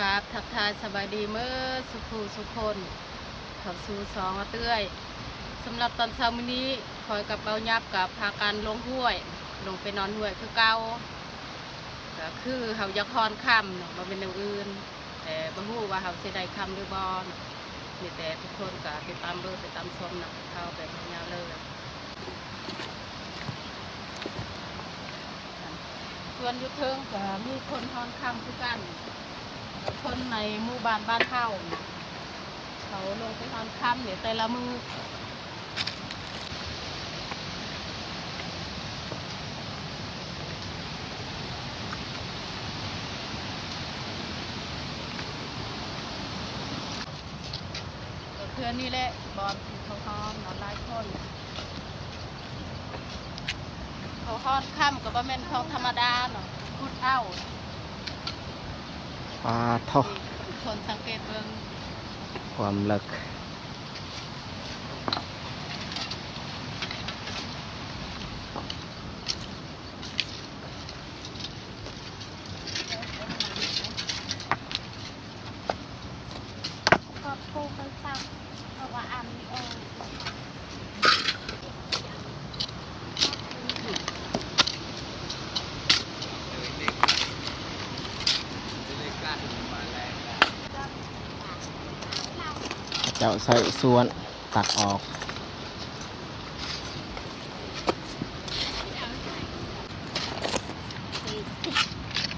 ກາບທັກທາຍສະບາຍດີເໝິດສູ່ຜູ້ສູ່ຄົນ ເຂົ້າສູ່ຊ່ອງອາເຕື້ອຍ. ສຳລັບຕອນເຊົ້າມື້ນີ້ ຂ້ອຍກັບເບົາຫຍັບກໍພາກັນລົງຫ້ວຍ ລົງໄປນອນຫ້ວຍຄືເກົ່າ. ກໍຄືເຮົາຢາກຮອນຄຳເນາະ ບໍ່ແມ່ນແນວອື່ນ ແຕ່ບໍ່ຮູ້ວ່າເຮົາຊິໄດ້ຄຳຫຼືບໍ່. ມີແຕ່ທຸກຄົນກໍຕິດຕາມເບິ່ງ ຕິດຕາມຊົມນຳພວກເຮົາໄປຍາວໆເລີຍ. ສ່ວນຢູ່ເທິງກໍມີຄົນຮອນຄຳຄືກັນ ຄົນໃນໝູ່ບ້ານ ບ້ານເຮົາ ເຂົາລົງໄປຮອນຄຳໃນແຕ່ລະມື້. ກໍຄືອັນນີ້ແຫຼະ ບ່ອນທີ່ເຂົາຮອນເນາະ ຫຼາຍຄົນ. ເຂົາຮອນຄຳກໍບໍ່ແມ່ນຂອງທຳມະດາເນາະ ຂຸດເອົາ. ປາໂທ້ ທຸກຄົນສັງເກດເບິ່ງຄວາມເລິກ. ກໍໂທໄປສັ່ງ ເພາະວ່າອ່ານບໍ່ອອກ. ເຈົ້າໃຊ້ສ່ວນ ຕັກອອກ.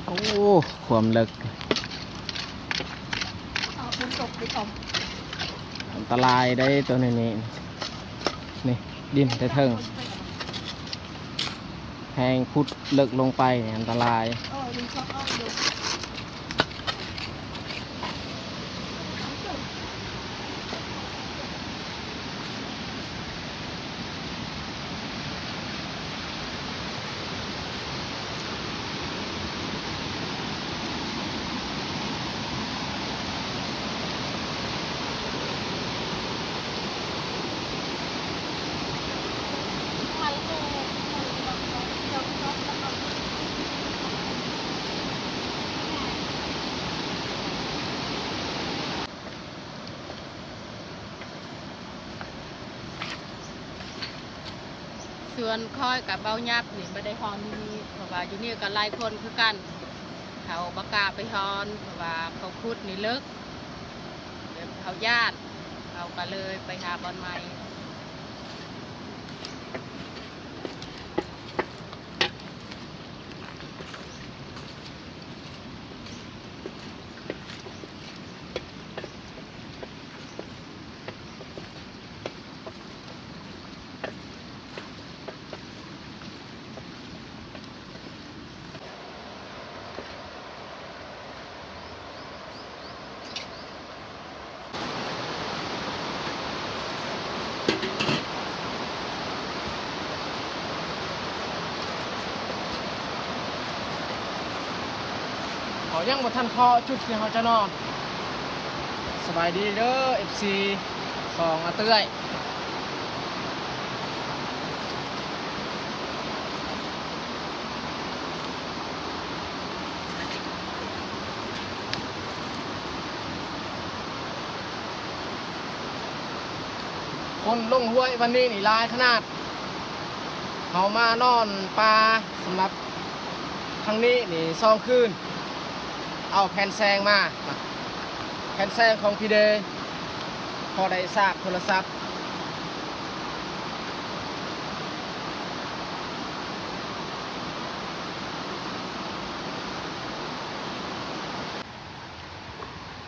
ໂອ້ ຄວາມເລິກ ອັນຕະລາຍເດ້ໂຕນີ້. ນີ້ ດິນແຕ່ເທິງ ແຮງຂຸດເລິກລົງໄປ ອັນຕະລາຍ. ສ່ວນຂ້ອຍກັບເບົາຫຍັບນີ້ບໍ່ໄດ້ຮອນຢູ່ນີ້ ເພາະວ່າຢູ່ນີ້ກໍຫຼາຍຄົນຄືກັນ ເຂົາບໍ່ກ້າໄປຮອນ ເພາະວ່າເຂົາຂຸດນີ້ເລິກ ແບບເຂົາຢ້ານ ເຮົາກໍເລີຍໄປຫາບ່ອນໃໝ່. ເຮົາຍັງບໍ່ທັນພໍຈຸດທີ່ເຮົາຈະນອນ. ສະບາຍດີເດີ ເອັຟຊີ ຊ່ອງອາເຕື້ອຍ. ຄົນລົງຫ້ວຍວັນນີ້ນີ້ຫຼາຍຂະໜາດ. ເຮົາມານອນປ່າສຳລັບຄັ້ງນີ້ນີ້ສອງຄືນ. ເອົາແຜ່ນແສງມາ ແຜ່ນແສງຂອງພີເດ ພໍໄດ້ຊາກໂທລະສັບ.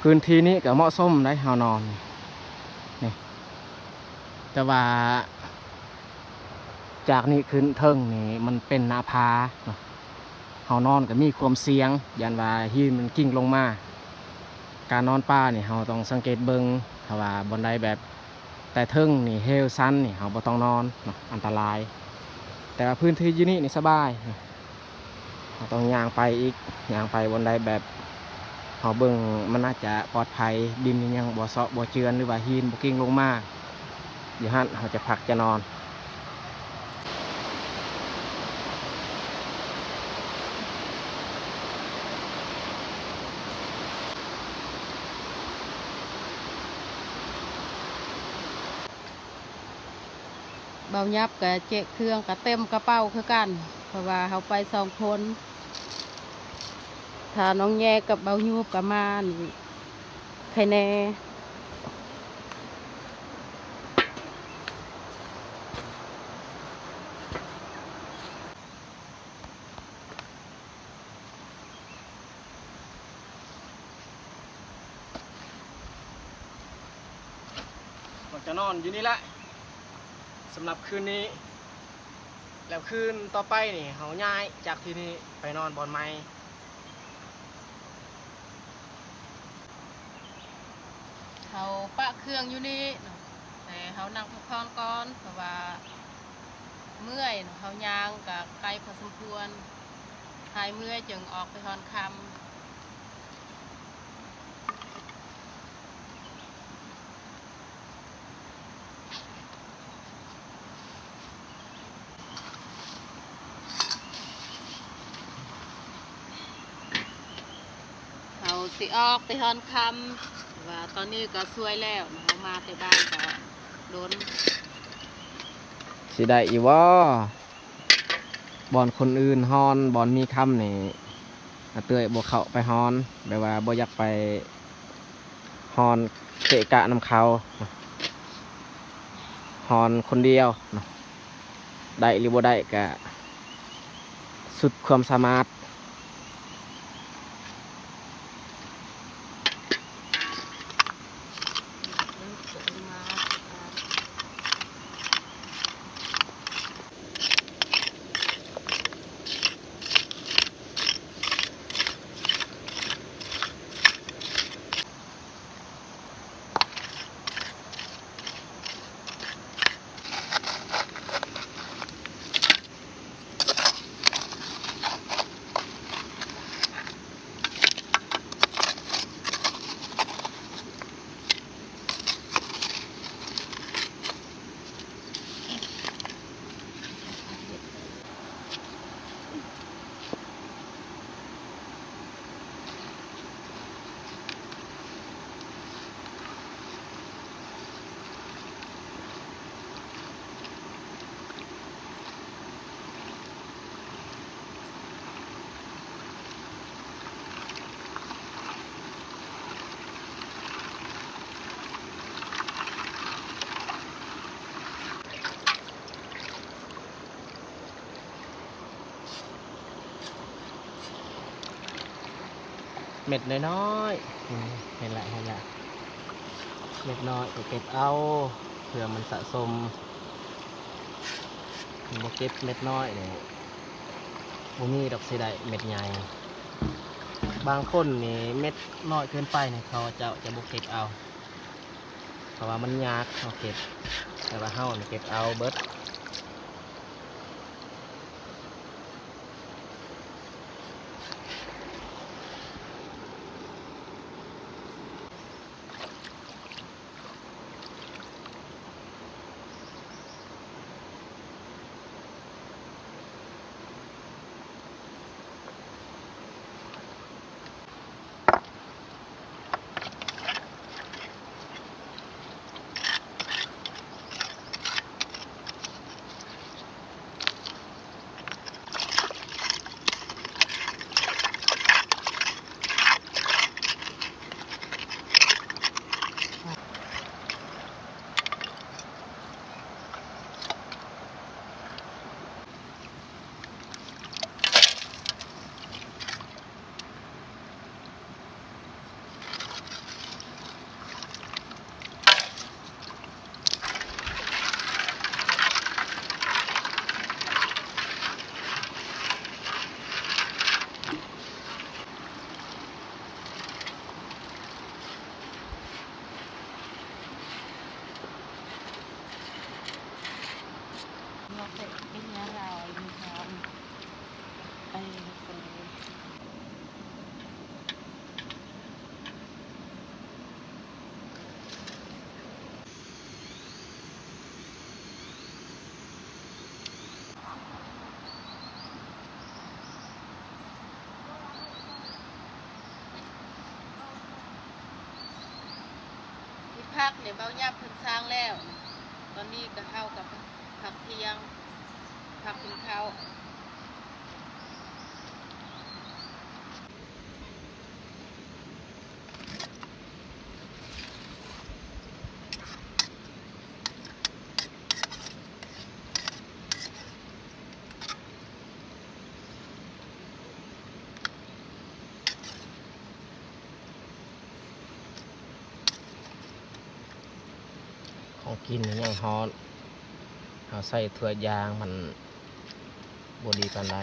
ພື້ນທີ່ນີ້ກໍເໝາະສົມໄດ໋ ເຮົານອນນີ້ ແຕ່ວ່າຈາກນີ້ຂຶ້ນເທິງນີ້ມັນເປັນໜ້າຜາເນາະ. ເຮົານອນກໍມີຄວາມສ່ຽງ ຢ້ານວ່າຫີນມັນກິ້ງລົງມາ. ການນອນປ່ານີ້ເຮົາຕ້ອງສັງເກດເບິ່ງ ຖ້າວ່າບ່ອນໃດແບບແຕ່ເທິງນີ້ເຫວຊັນນີ້ ເຮົາບໍ່ຕ້ອງນອນເນາະ ອັນຕະລາຍ. ແຕ່ວ່າພື້ນທີ່ຢູ່ນີ້ນີ້ສະບາຍເນາະ. ເຮົາຕ້ອງຍ່າງໄປອີກ ຍ່າງໄປບ່ອນໃດແບບເຮົາເບິ່ງມັນອາດຈະປອດໄພ ດິນຍັງບໍ່ເຊາະບໍ່ເຈື່ອນ ຫຼືວ່າຫີນບໍ່ກິ້ງລົງມາ. ຢູ່ຫັ້ນເຮົາຈະພັກຈະນອນ. ເບົາຫຍັບກະແຈກເຄື່ອງກະເຕັມກະເປົາຄືກັນ ເພາະວ່າເຮົາໄປສອງຄົນ. ຖ້ານ້ອງແຍກັບເບົາຫຍຸບກະມານີ້ໄຄແນ່. ກໍຈະນອນຢູ່ນີ້ແຫຼະ ສຳລັບຄືນນີ້ ແລ້ວຄືນຕໍ່ໄປນີ້ ເຮົາຍ້າຍຈາກທີ່ນີ້ໄປນອນບ່ອນໃໝ່. ເຮົາປະເຄື່ອງຢູ່ນີ້ເນາະ ແຕ່ເຮົານັ່ງພັກຜ່ອນກ່ອນ ເພາະວ່າເມື່ອຍເນາະ ເຮົາຍ່າງກະໄກພໍສົມຄວນ ຫາຍເມື່ອຍຈຶ່ງອອກໄປຮອນຄ່ຳ. ເຮົາຊິອອກໄປຮອນຄ່ຳ ແຕ່ວ່າຕອນນີ້ກໍສວຍແລ້ວ ເຮົາມາແຕ່ບ້ານກໍດົນ. ຊິໄດ້ຢູ່ບໍ່? ບ່ອນຄົນອື່ນຮອນ ບ່ອນມີຄຳນີ້ ອາເຕ້ຍບໍ່ເຂົ້າໄປຮອນ ແບບວ່າບໍ່ຢາກໄປຮອນເກະກະນຳເຂົາ ຮອນຄົນດຽວເນາະ ໄດ້ຫຼືບໍ່ໄດ້ກະສຸດຄວາມສາມາດ. ເມັດນ້ອຍໆ ເຫັນລະ ເຫັນລະ ເມັດນ້ອຍກໍເກັບເອົາ ເພື່ອມັນສະສົມ. ບໍ່ເກັບເມັດນ້ອຍນີ້ ບໍ່ມີດອກຊິໄດ້ເມັດໃຫຍ່. ບາງຄົນນີ້ເມັດນ້ອຍເກີນໄປນີ້ ເຂົາເຈົ້າຈະບໍ່ເກັບເອົາ ເພາະວ່າມັນຍາກເຮົາເກັບ ແຕ່ວ່າເຮົານີ້ເກັບເອົາເບິດ. ທີ່ພັກນີ້ເບົາຫຍັບເພິ່ນສ້າງແລ້ວ ຕອນນີ້ກໍເຮົາກໍ ພັກທ່ຽງ ພັກກິນເຂົ້າ. ຂອງກິນຍັງຮ້ອນ ເຮົາໃສ່ຖ້ວຍຢ່າງມັນບໍ່ດີປານໃດ.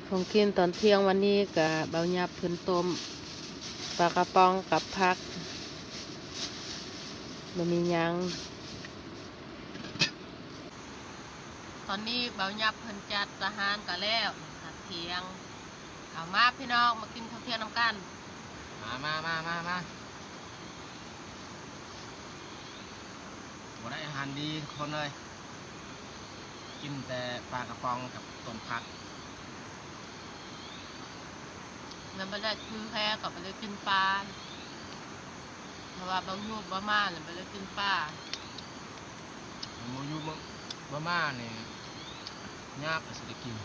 ຂອງກິນຕອນທ່ຽງວັນນີ້ກະ ບ່າວຫຍັບເພິ່ນຕົ້ມປາກະປ໋ອງກັບຜັກ ບໍ່ມີຫຍັງ. ຕອນນີ້ບ່າວຫຍັບເພິ່ນຈັດອາຫານກະແລ້ວ ພັກທ່ຽງ. ເອົາມາພີ່ນ້ອງ ມາກິນເຂົ້າທ່ຽງນຳກັນ. ມາ ມາ ມາ ມາ ມາ. ບໍ່ໄດ້ອາຫານດີທຸກຄົນເອີຍ ກິນແຕ່ປາກະປ໋ອງກັບຕົ້ມຜັກ. ແມ່ນບໍ່ໄດ້ຄືແທ້ກໍບໍ່ໄດ້ກິນປາ ເພາະວ່າບ່າວຫຍຸບບໍ່ມາແລ້ວບໍ່ໄດ້ກິນປາ. ບ່າວຫຍຸບບໍ່ມານີ້ ຍາກກະຊິໄດ້ກິນ.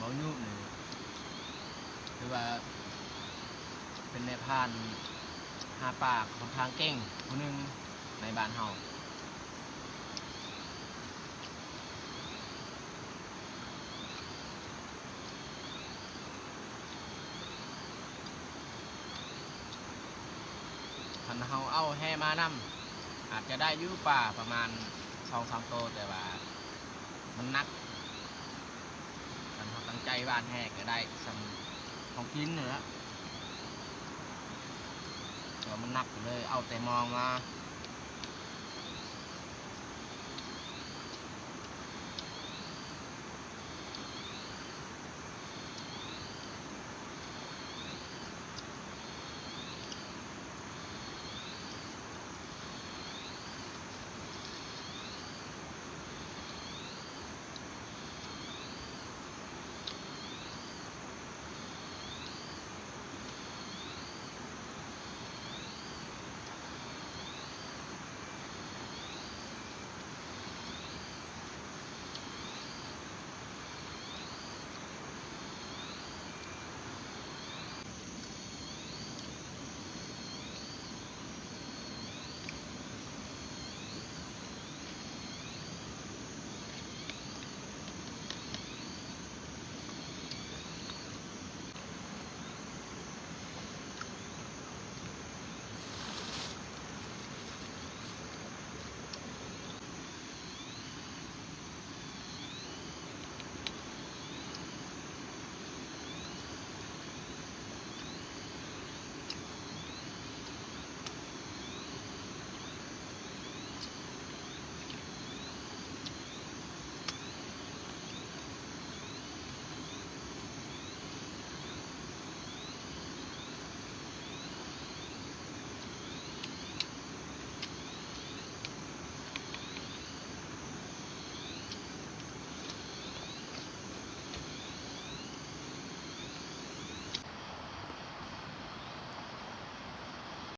ບ່າວຫຍຸບນີ້ຖືວ່າເປັນນາຍພານຫາປາຂ້ອນຂ້າງເກັ່ງຜູ້ໜຶ່ງໃນບ້ານເຮົາ. ຄັນເຮົາເອົາແຫມານຳ ອາດຈະໄດ້ຢູ່ປາປະມານສອງສາມໂຕ ແຕ່ວ່າມັນໜັກ. ຄັນເຮົາຕັ້ງໃຈຫວ່ານແຫກະໄດ້ສ່ຳຂອງກິນຫັ້ນແຫຼະ ແຕ່ວ່າມັນໜັກ ກະເລີຍເອົາແຕ່ມອງມາ.